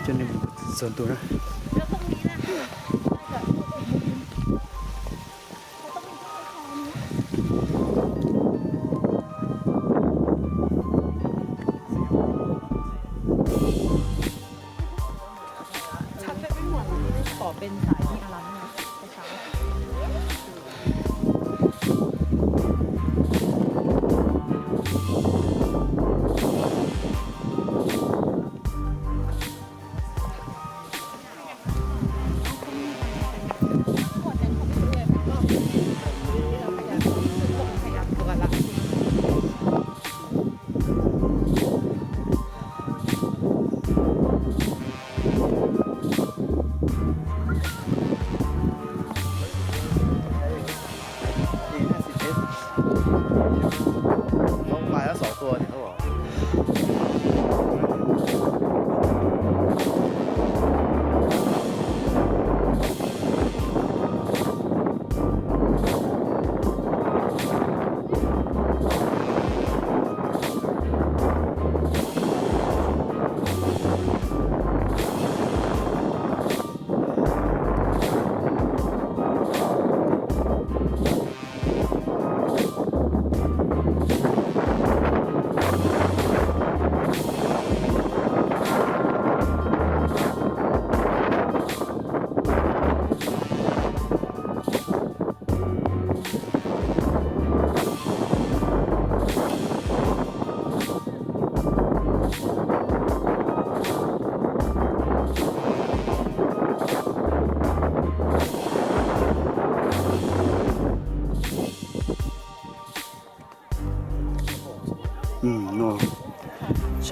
Coj nej mus txog ntua na. Sawv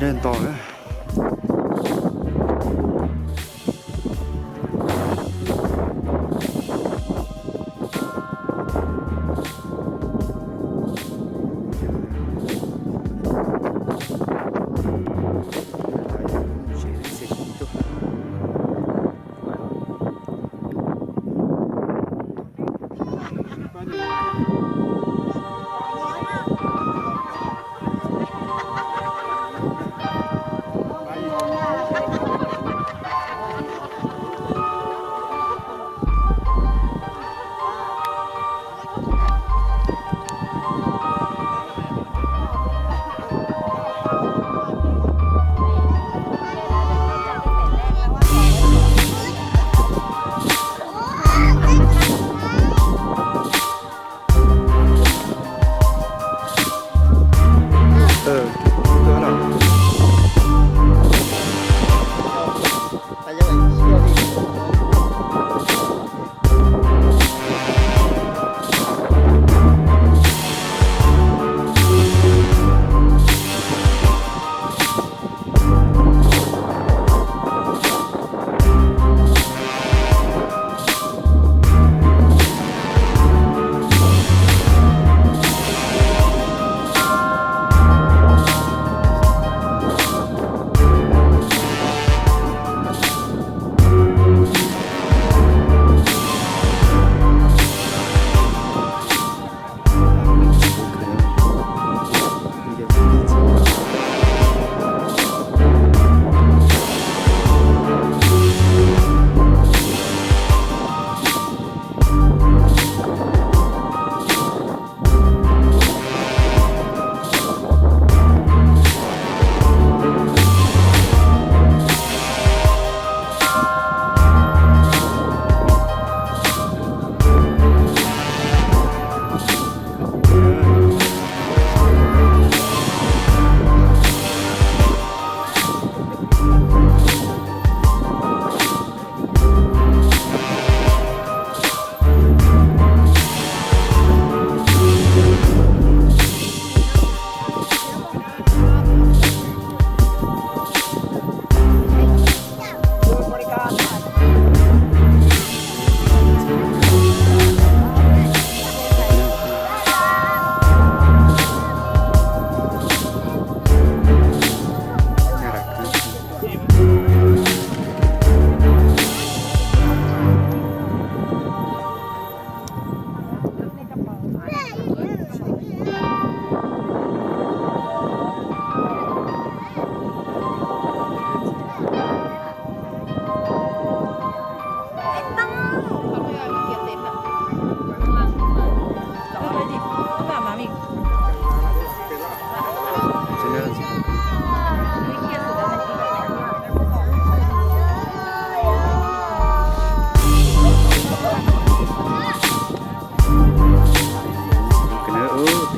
daws nto na.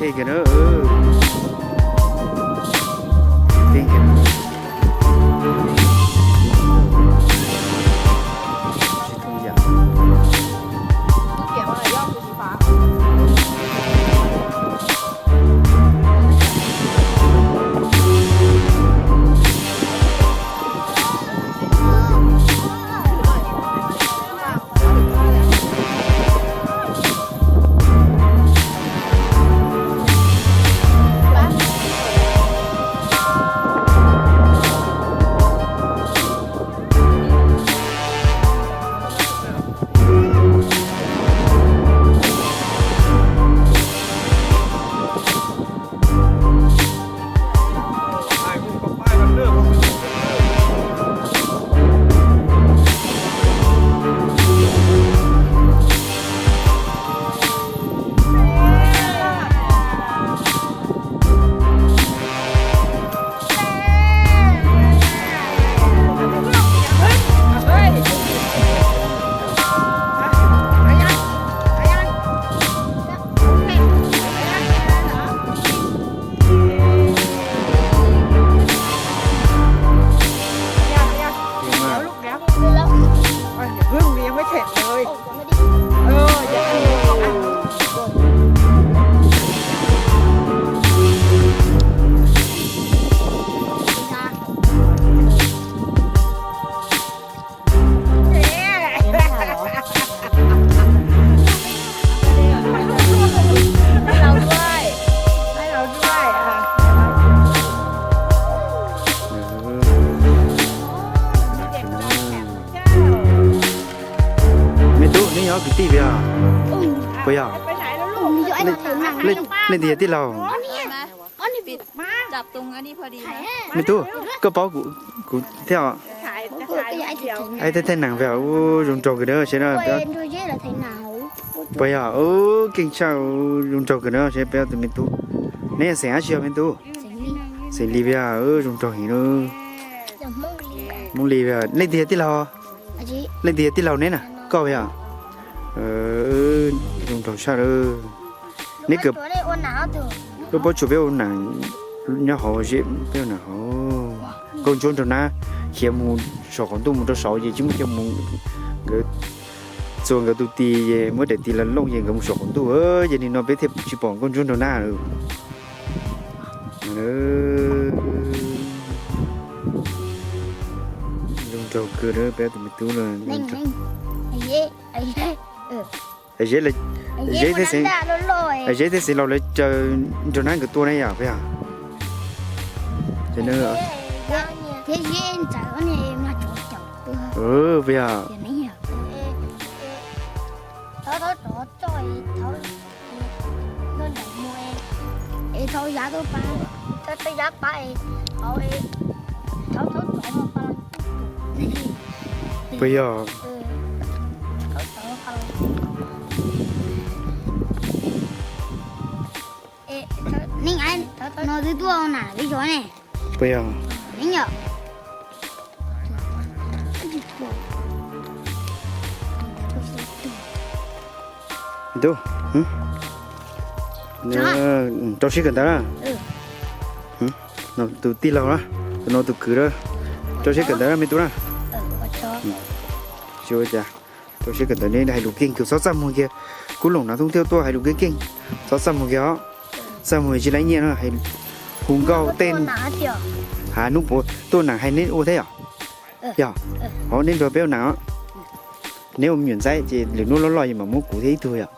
Ej, kawg na, ej, kawg na. Tsis thooj yam. Me tub, neb yog kwv tij puas yog? Puas yog? Leej twg yog tij laug? Me tub, koj paub kuv thiab os. Thaij thaij nees puas yog? Ub, zoo nraug kawg na, seb na. Puas yog? Ub, keej tshaj, zoo nraug kawg na, seb peb ob tug me tub. Neb yog xeem dab tsi os me tub? Xeem Lis puas yog? Ub, zoo nraug heev na. Hmoob Lis puas yog? Leej twg yog tij laug? Leej twg yog tij laug neb na? Koj puas yog? Zoo nraug tshaj lawm. Neb, koj paub tsuas peb ua nees nyob hauv, peb ua nees hauv. Nkauj ntsuab nraug nab khiav mus saum qaum ntuj mus rau saud ces tsis muaj chaw mus, nkawd txua nkawd tus tis es muab daim tis los looj ces nkawd mus saum qaum ntuj, ces nim no peb thiaj tsis pom nkauj ntsuab nraug nab lawm. Zoo nraug kawg na peb tus me tub na. Zeb, zeb thiab xeev laus lawv caw nraug nab nkawd tua ne yom, puas yog? Puas yog? Puas yog? Puas yog? Tub, rau siab kawm ntawv na. Tus tij laug na, tus no tus kwv na, rau siab kawm ntawv na me tub na. Rau siab kawm ntawv, neb hais lus keej kawg, txhob txaj muag kiag. Kub Loom Nav Thooj thiaj tuaj hais lus keej keej, txhob txaj muag kiag os. Txaj muag tsis laib nyiaj na, hu nkauj tej. Ha, hnub puav tuaj nees hais neb ua thiab yom? Yog, hov neb nrog peb ua nees os. Neb ua me nyuam ntxaib ces lwm hnub loj loj es mam muab kuv thiab ib tug yom.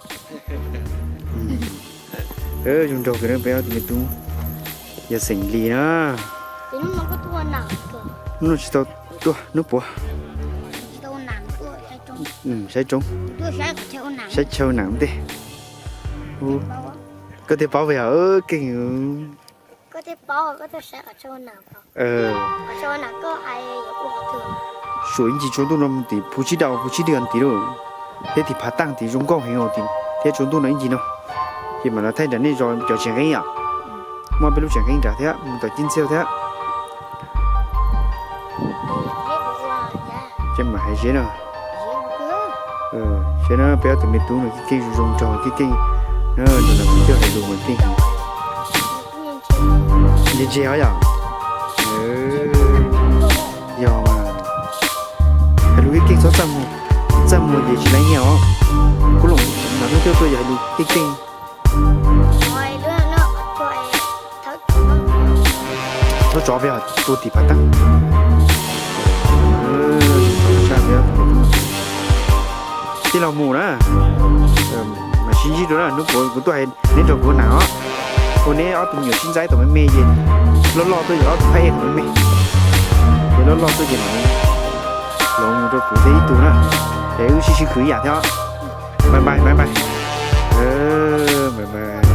Zoo nraug kawg na peb ob tug me tub. Yog xeem Lis na. Hnub no tsis tau tuaj, hnub puav. Saib roob, saib chaw nees ntej. Koj thiaj paub puas yog? Keej. Suam ib ntsis tsaus ntuj no mus tim phu tsib dau phu tsib dau ntxiv lauj, thiab tim Phav Taaj tim zoo nkauj heev thiab tsaus ntuj no ib ntsis no. Ces mam los thaij nram nej zos cov tsev nqeeb yom. Muaj peb lub tsev nqeeb nrad thiab mus tom Cib Ntxhiaj thiab. Ces mam hais Zeb no. Zeb na, peb ob tug me tub no keej keej zoo zoo nraug keej keej na, nrog kuv coj hais lus mas keej heev. Ntse ntse os yom. Yog mas, hais lus keej keej txhob txaj muag, txaj muag ces tsis leej nyiaj os. Kuv los nram hnub twg tuaj yog hais lus keej keej. Thov tsov peb tus tim phav teeb. Tij laug mus na, mas sib ntsib dua na, hnub puav kuv tuaj hais neb nrog kuv hnav os. Ua neb ob tug me nyuam sib ntxaib tau me me ces loj loj tuaj ces ob tug phab ej tau me me. Ces loj loj tuaj ces mam los mus rau kuv thiab ib tug na. Es wb sib sib khwv ib yam thiab. Bye bye, bye bye. Bye bye.